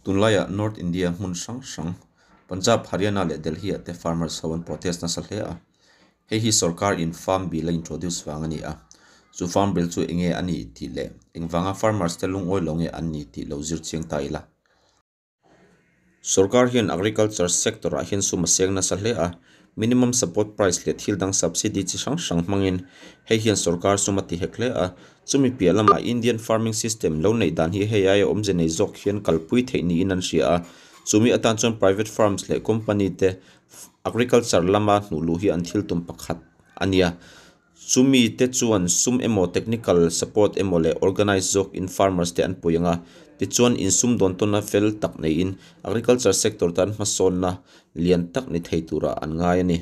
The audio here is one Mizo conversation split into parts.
Tunlaiah North India hmun hrang hrang Punjab, Haryana leh Delhi ah te farmers ho an protest nasa hle a. Hei hi sorkar in farm bill a introduce vang a ni a. Chu farm bill chu enge a nih tih leh engvanga farmers te lungawi lo nge an ni tih lo zir chiang ta ila. Sorkar hian agriculture sector ah hian sum a seng nasa hle a, minimum support price leh thil dang subsidy chi hrang hrang hmangin hei hian sorkar sum a ti hek hle a. Chumi piah lamah Indian farming system lo neih dan hi hei aia awmze nei zawk hian kalpui theih niin an hria a, chumi atan chuan private firms leh company te agriculture lama hnuh luh hi an thil tum pakhat a nia. Chumi te chuan sum emaw technical support emaw leh organise zawk in farmers te an pui ang a, tichuan insum dawn tawnna fel tak neiin agriculture sector tan hmasawnna lian tak ni thei turah an ngai a ni.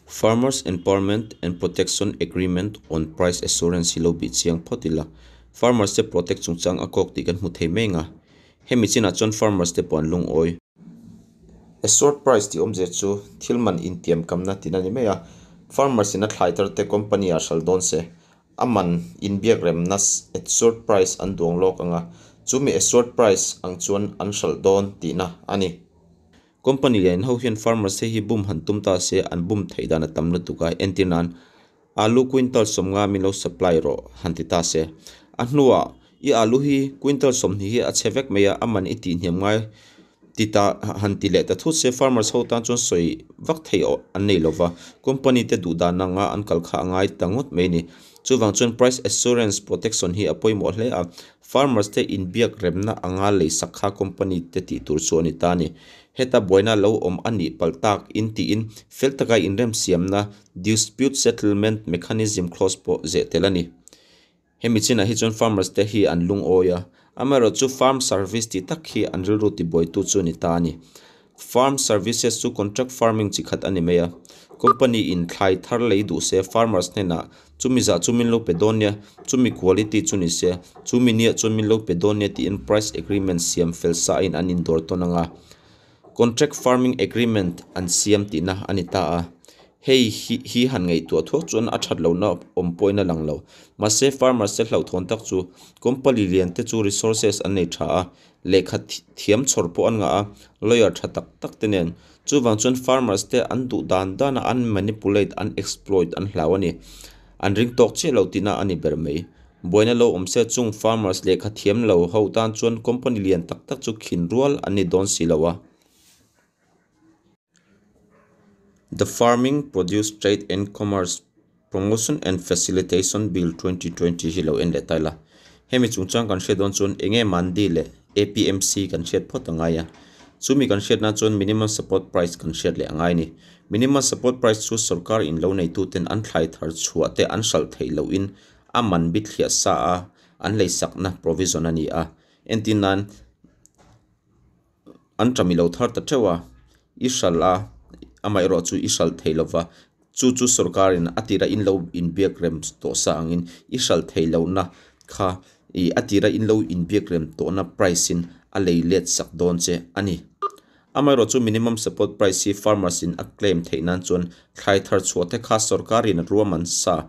Farmers Empowerment and Protection Agreement on Price Assurance hi lo bih chiang phawt ila, farmers te protect chungchang a kawk tih kan hmu thei mai ang a, hemi chinah chuan farmers te pawh an lungawi. Assured price tih awmzia chu thil man intiam kamna tihna ni mai a, farmers in a thlai tar te company ah hral dawn se, a man inbiak remna assured price an duang lawk ang a, chumi assured price ang chuan an hral dawn tihna a ni. Company lian ho hian farmers te hi bum han tum ta se an bum theih dan a tam lutuk a, entir nan alu quintal 50 min lo supply rawh han ti ta se. A hnuah i alu hi quintal 20 hi a chhe vek mai a, a man i tihhniam ngai ti ta han ti leh ta thut se farmers ho tan chuan sawi vak theih an nei lova, company te duh dan anga an kal kha a ngai ta ngawt mai a ni. Chuvang chuan price assurance protection hi a pawimawh hle a, farmers te inbiak remna anga lei sak kha company te tih tur chu a ni ta a ni. Heta buaina lo awm a nih palh tak in tiin fel taka inremsiamna dispute settlement mechanism clause pawh zeh tel a ni. Hemi chinah hi chuan farmers te hi an lungawi a, amaherawhchu farm service tih tak hi an rilru tibuaitu chu a ni ta a ni. Farm services chu contract farming chi khat a ni mai a, company in thlai thar lei duh se farmers hnenah chumi zah chu min lo pe dawn nia, chumi quality chu ni se, chumi nia chuan min lo pe dawn nia tiin price agreement siam fel sa in an indawr tawn ang a. Contract farming agreement an siam tihna a ni ta a. Hei hi hi han ngaihtuah thuak chuan a that lohna awm pawhin a lang lo. Mahse farmers te hlauhthawn tak chu company lian te chu resources an nei tha a, lehkha thiam chhawr pawh an ngah a, lawyer tha tak tak te nen. Chuvang chuan farmers te an duh dan dana an manipulate, an exploit an hlau a ni. An ring tawk chiah lo tihna a ni ber mai. Buaina lo awm se chung farmers lehkha thiam lo ho tan chuan company lian tak tak chu khin rual an ni dawn si lo a. The Farming Produce Trade and Commerce Promotion and Facilitation Bill 2020 hi lo en leh ta ila. Hemi chungchang kan hriat dawn chuan enge Mandi leh APMC kan hriat phawt a ngai a. Chumi kan hriat nan chuan Minimum Support Price kan hriat leh a ngai a ni. Minimum Support Price chu sorkar in lo neituten an thlai thar chhuah te an hralh theih lohin a man bithliah sa a an leisakna provision a ni a. Entir nan an tami lo thar ta theuh a, i hralh a, amaherawh chu i hralh thei lova, chu chu sorkarin a tira in lo inbiak rem tawh sa angin i hralh thei lohna kha ih a tira in lo inbiak rem tawhna price in a lei let sak dawn che a ni. Amaherawh chu minimum support price hi farmers in a claim theih nan chuan thlai thar chhuah te kha sorkarin ruahman sa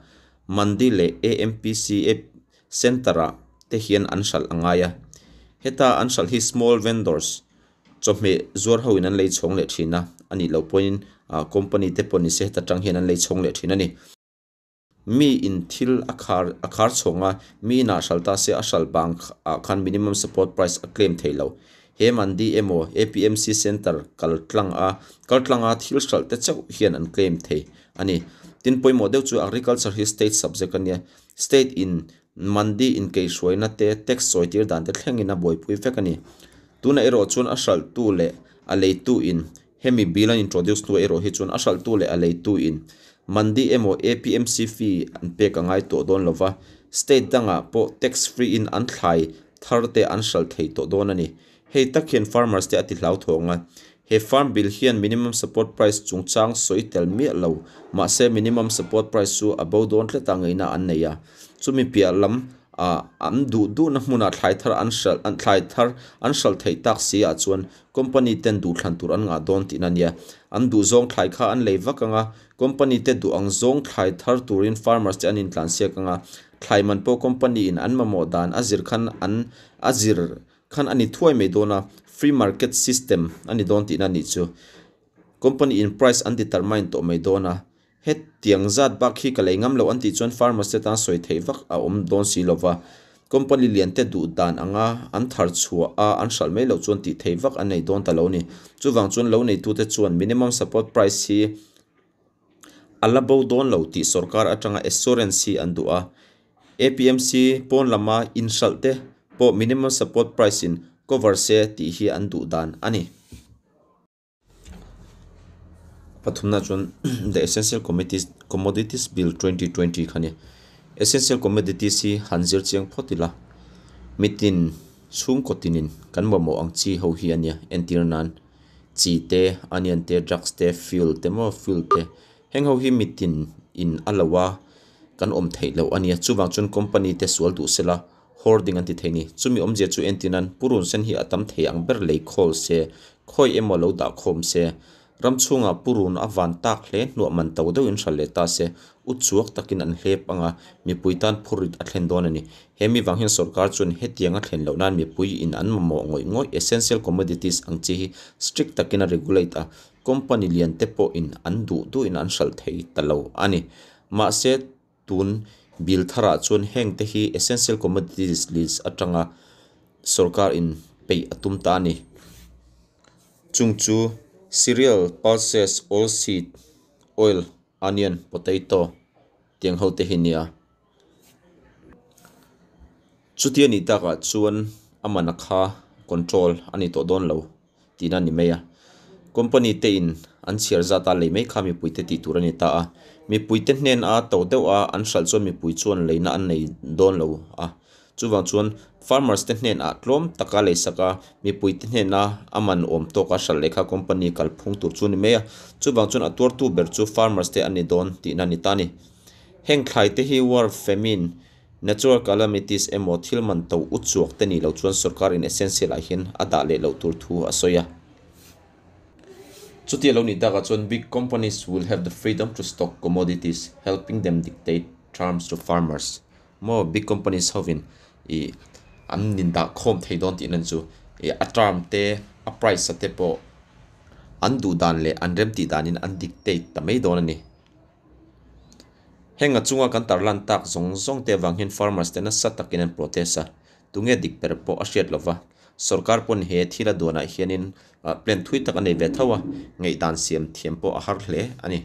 Mandi leh AMPCA Centre ah te hian an hralh a ngai a, heta an hralh hi small vendors chawhmeh zuar ho in an lei chhawng leh thin a, a nih loh pawhin ah company te pawh ni se heta tang hian an lei chhawng leh thin a ni. Mi in thil a khar a khar chhawng a, mi inah hralh ta se a hralh bang ah khan minimum support price a claim thei lo. He mandi emaw APMC centre kal tlang a kal tlanga thil hralh te chauh hian an claim thei a ni. Tin pawimawh deuh chu agriculture hi state subject a nia. State in Mandi inkeihhruaina te tax sawitir dan te thlengin a buaipui vek a ni. Tunah erawh chuan a hralhtu leh a leitu in hemi bill an introduce hnuah erawh hi chuan a hralhtu leh a leitu in Mandi emaw APMC fee an pek a ngai tawh dawn lova, state dangah pawh tax free in an thlai thar te an hralh thei tawh dawn a ni. Hei tak hian farmers te a ti hlauthawng a, he farm bill hian minimum support price chungchang sawi tel miah lo mahse minimum support price chu a bo dawn tlet a ngaihna an nei a, chumi piah lam ah an duh duhna hmunah thlai thar an hralh an thlai thar an hralh theih tak si ah chuan company ten duhthlan tur an ngah dawn tihna a nia. An duh zawng thlai kha an lei vak ang a, company te duh ang zawng thlai thar turin farmers te an intlansiak ang a, thlai man pawh company in an mamawh dan a zir khan an a zir. khan a ni thuai mai dawn a, free market system a ni dawn tihna a nih chu. Company in price an determine tawh mai dawn a, hetiang zat bak hi ka lei ngam loh an tih chuan farmers te tan sawi theih vak a awm dawn si lova, company lian te duh dan anga an thar chhuah a an hralh mai loh chuan tih theih vak an nei dawn ta lo a ni. Chuvang chuan lo neitute chuan minimum support price hi a la bo dawn lo tih sorkar atanga assurance hi an duh a, APMC pawn lama inhralh te pawh minimum support price in cover se tih hi an duh dan a ni. Pathumna chuan The Essential Commodities Bill 2020 kha ni. Essential Commodities hi han zir chiang phawt ila, mitin chhungkaw tinin kan mamawh ang chi ho hi a nia, entir nan chi te, onion te, drugs te, fuel te maw fuel te, heng ho hi mitin in a lo a kan awm theih loh a nia, chuvang chuan company te sual duh sela Hoarding an ti thei ni. Chumi awmzia chu entir nan purun sen hi a tam thei ang ber lei khawl se, khawi emaw lo dah khawm se. Ram chhungah purun a van tak hle hnuah man to deuhin hral leh ta se, u chuak takin an hlep ang a, mipui tan phurrit a thlen dawn a ni. He mi vang hian sorkar chuan hetiang a thlen loh nan mipui in an mamawh ngawih ngawih essential commodities ang chi hi strict takin a regulate a, company lian te pawhin an duh duhin an hralh thei ta lo a ni. Mahse, Tun bill tharah chuan heng te hi essential commodities list atanga sorkar in peih a tum ta a ni. Chung chu cereal, pulses, oil seed, oil, onion, potato tiang ho te hi nia. Chutia nih takah chuan a man a kha control a ni tawh dawn lo. tihna a ni mai a. Company te in an chhiar zat a lei mai kha mipui te tih tur a ni ta a. Mipui te hnen a to deuh a an hralh chuan mipui chuan leina an nei dawn lo a. Chuvang chuan farmers te hnen ah tlawm taka lei sak a, mipui te hnen a a man awm tawk a hralh leh kha company kalphung tur chu a ni mai a. Chuvang chuan a tuartu ber chu farmers te an ni dawn tihna a ni ta a ni. Heng thlai te hi war famine Natural calamities emaw thil man to u chuak te nih loh chuan sorkar in essential ah hian a dah leh loh tur thu a sawi a. Chutia lo nih takah chuan big companies will have the freedom to stock commodities, helping them dictate terms to farmers. Maw big companies hovin ih an in dah khawm thei dawn tih nan chu ih a term te a price a te pawh an duh dan leh an remtih danin an dictate ta mai dawn a ni. Heng a chunga kan tarlan tak zawng zawng te avang hian farmers te nasa takin an protest a, tunge dik ber pawh a hriat lova, sorkar pawn he thil a duanah hianin plan thui tak a nei ve tho a, ngaihdan siam thiam pawh a har hle a ni.